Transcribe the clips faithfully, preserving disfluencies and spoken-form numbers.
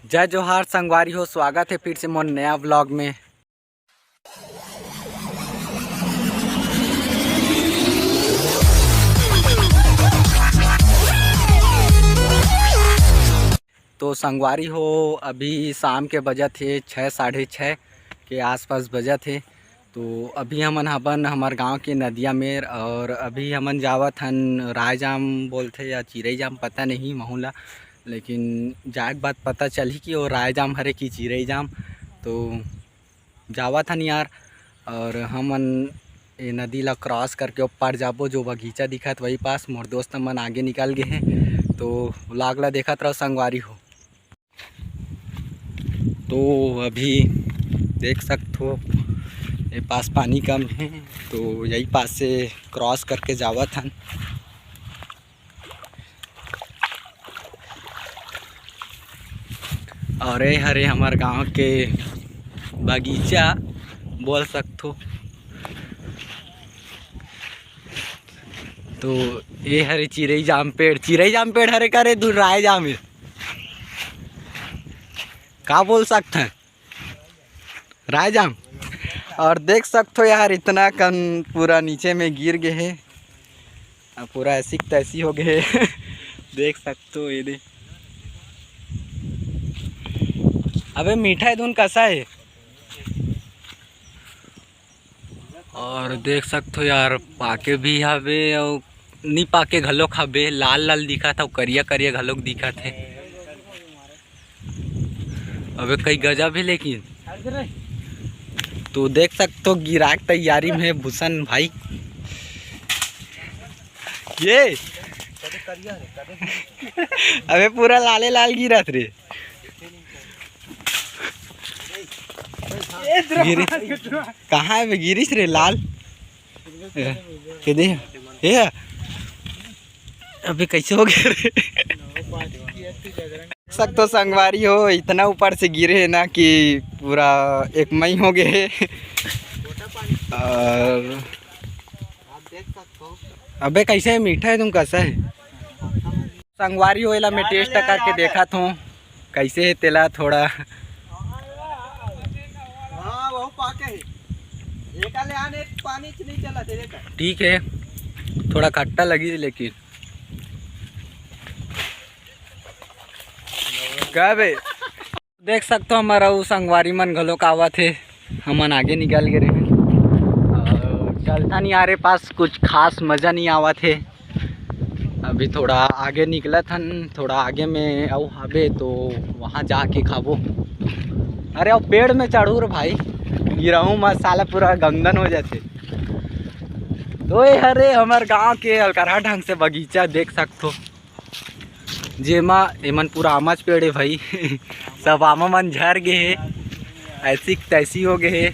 जय जोहार संगवारी हो, स्वागत हे फिर से मोर नया vlog में। तो संगवारी हो, अभी शाम के बजत हे छः, साढ़े छः के आसपास बजत हे। तो अभी हमन हबन हमर गांव के नदिया मेर, और अभी हमन जावत हन रायजाम बोलथे या चिरई जाम, पता नहीं महू ला, लेकिन जाए के बाद पता चलही कि वो रायजाम हरे कि चिरई जाम। तो जावत हन यार, और हमन ए नदी ला cross करके ओ पार जाबो, जो बगीचा दिखत वही पास। मोर दोस्त मन आगे निकल गे हे, तो vlog ला देखत रहो संगवारी हो। तो अभी देख सकथो, ये पास पानी कम है, तो यही पास से cross करके जावत हन। और ये हरे हमर गांव के बगीचा बोल सकथो। तो ये हरे चिरई जाम पेड़, चिरई जाम पेड़ हरे का रे, दूर राय जाम है। का बोल सकत हैं, रायजाम। और देख सकथो यार, इतना कन पूरा नीचे में गिर गे हे, अब पूरा ऐसी की तैसी हो गे हे। देख सकथो ये दे, अबे मीठा है धुन कसा है। और देख सकथो यार, पाके भी हवे अउ नी पाके घलोक हवे, लाल लाल दिखत हे अउ करिया करिया घलोक दिखत हे। अबे कई गजब हे लेकिन। तो देख सकथो गिराक तैयारी में हे भूषण भाई। ये अबे पूरा लाले लाल गिरत रे। गिरी कहाँ है बे? गिरीश रे लाल। ए, के दे? ए, अबे कैसे हो गया रे? देख सकथो संगवारी हो, इतना ऊपर से गिरे हे ना कि पूरा एक मई हो गए हे। और अबे कैसे है, मीठा है तुम, कैसा है? संगवारी हो, एला मैं taste करके देखत हूँ कैसे है तेला थोड़ा। हाँ, वो पाके है। एका ले आने पानी च नहीं चला तेरे का। ठीक है, थोड़ा खट्टा लगी लेकिन। का बे? देख सकथो, हमर अउ संगवारी मन घलोक आवत हे, हमन आगे निकल गे रहेन। अउ चलथन यार, ए पास कुछ खास मजा नहीं आवत हे। अभी थोड़ा आगे निकलत हन, थोड़ा आगे में अउ हाबे तो वहाँ जाके खाबो। अरे अउ पेड़ में चढ़ू रे भाई, गिरहूँ मत साला, पूरा गंदन हो जाथे। तो ये हरे हमर गांव के अलकरहा ढंग से बगीचा देख सकथो। जेमा एमन पूरा आमाच पेड़ हे भाई। सब आमा मन झर गे हे, ऐसी तैसी हो गे हे।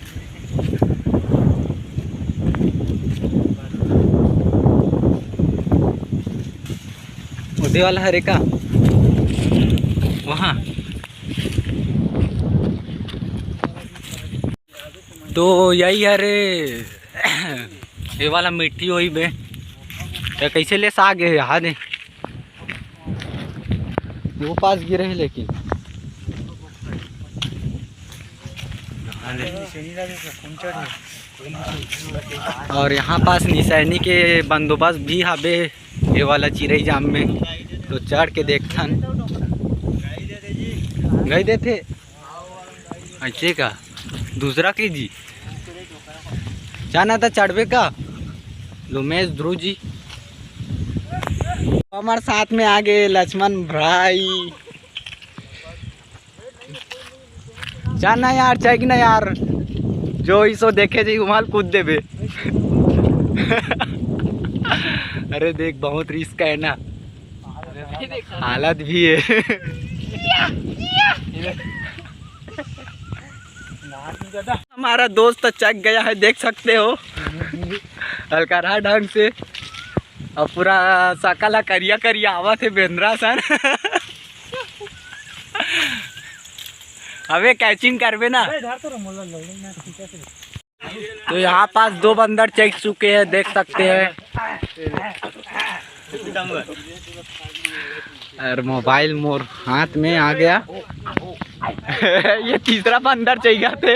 ओदे वाला हरे का वहाँ। तो यही हरे, ये वाला मिट्टी होई बे। ये कैसे ले साग है, हाँ दे। वो पास गिरे है लेकिन। और यहाँ पास निसैनी के बंदोबस्त भी हाबे, ये वाला चिरई जाम में। तो चढ़ के देखथन। गई देथे। अच्छे का दूसरा के जी जाना था चढ़बे का। लोमेश ध्रुव जी हमारे साथ में आ गए, लक्ष्मण भाई। जाना यार, चाहिए कि ना यार, जो इसो देखे जी उमाल कूद देबे। अरे देख, बहुत रिस्क है ना, हालत भी है। हमारा दोस्त चक गया है, देख सकते हो, अलकरहा ढंग से। अब पूरा सकल ह करिया करिया आवत है बेंदरा सन। अबे कैचिंग करबे ना। तो यहाँ पास दो बंदर चक चुके हैं, देख सकते हैं। और मोबाइल मोर हाथ में आ गया। ये तीसरा बंदर चाहिए थे।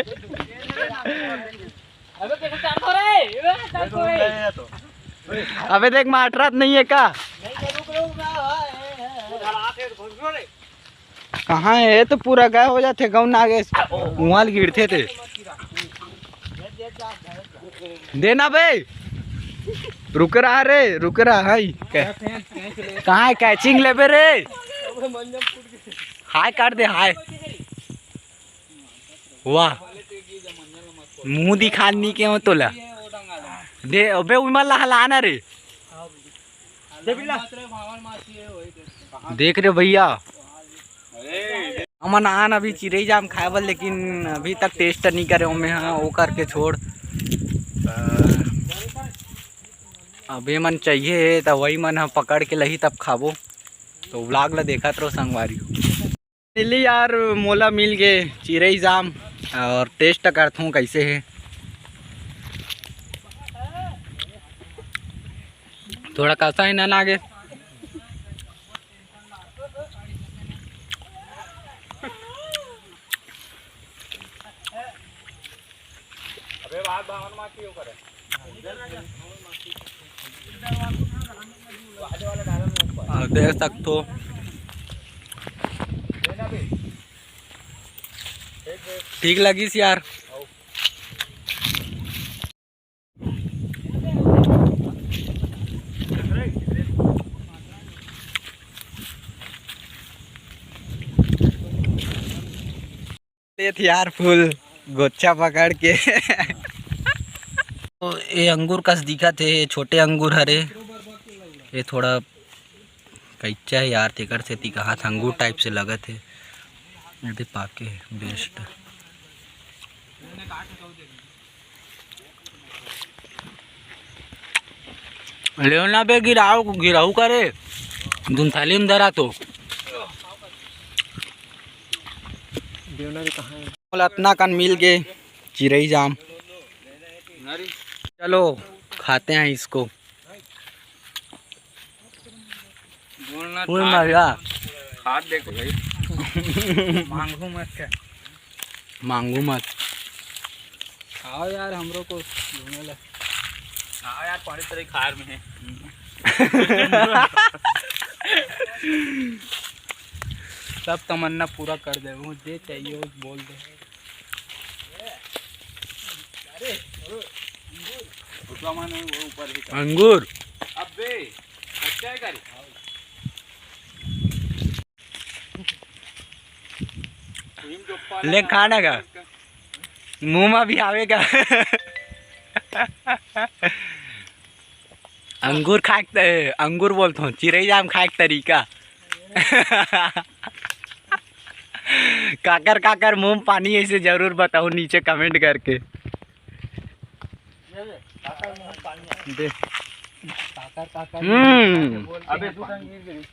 अबे देख, माटरात नहीं है का? कहाँ है? ये तो पूरा गाय हो जाते, गौ नागेश उहाँ ले गिरते थे। देना बे, रुक रहा रे, रुक रहा है। कै-, कहाँ है catching लेबे रे? हाय कर दे, हाय। वाह, मुंह दिखा नी के हो तोला। दे अबे, उमन ला हलाना रे। देख रे भैया, हमन आन अभी चिरई जाम खाए बर, लेकिन अभी तक taste नहीं करे ओमे, हाँ, वो करके छोड़। अ, अबे मन चाहिए त वही मन ह पकड़ के लही, तब खाबो। तो vlog ला देखत रहो संगवारी। मिली यार, मोला मिल गे चिरई जाम और taste करथों कैसे है। थोड़ा कसा है ना लागे। और देख सकथो, ठीक लगिस यार। लेत यार फूल गोच्छा पकड़ के। तो ये अंगूर कस दिखत हे, ये छोटे अंगूर हरे, ये थोड़ा कच्चा है यार, तेकर सेती कहात अंगूर type से लगत हे। ये दे पाके हे, best। लेव ना बे, गिराव, गिराऊ करे, दुन थाली में धरा तो। मोला अतना कन मिल गे चिरई जाम। चलो खाते हैं इसको। बोलना फुल था। मजा। हाथ देखो भाई। मांगू मत क्या? मांगू मत। खाओ यार, हमरो को घूमे ला। हाँ यार, पानी तेरे खार में है। सब तमन्ना पूरा कर दे, वो जे चाहिए वो बोल दे। उसका मन है वो ऊपर ही कर। अंगूर। अबे, अच्छा है गाड़ी। ले खाना का। मुंह में भी आवेगा। अंगूर खाए के त-, अंगूर बोलत हूँ, चिरई जाम खाए के तरीका। काकर काकर मुंह में पानी ऐसे जरूर बताओ नीचे comment करके। दे। हम्म। अबे तू कहीं गिर गई।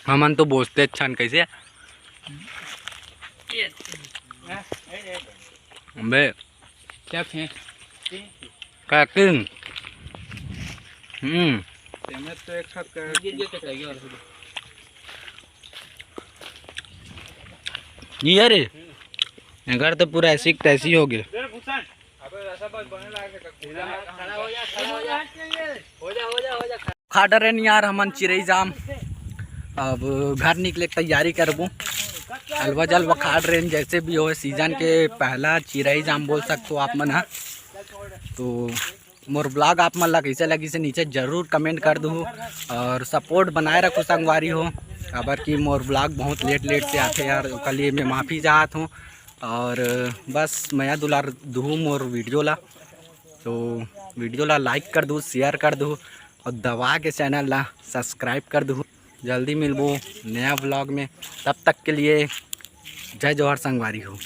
हमन तो बोलते अच्छा न कैसे। अबे क्या थे? काकिन। हम्म। तेमे तो एक साथ कर। ये रे, एकर तो पूरा ऐसी की तैसी हो गए। खा डरेन यार हमन चिरई जाम। अब घर निकले के तैयारी करबो। अलवा जलवा खा डरेन, जैसे भी हो, season के पहला चिरई जाम बोल सकते हो आप मन ह। तो मोर vlog आप मन ला कैसे लगिस हे नीचे जरूर comment कर दूहू और support बनाए रखो संगवारी हो। काबर कि मोर vlog बहुत late late से आथे यार, ओकर लिए मैं माफ़ी चाहत हूँ। और बस मया दुलार दूहू मोर video ला, तो video ला like कर दूहू, share कर दूहू और दबा के channel ला subscribe कर दूहू। जल्दी मिलबो नया vlog में, तब तक के लिए जय जोहार संगवारी हो।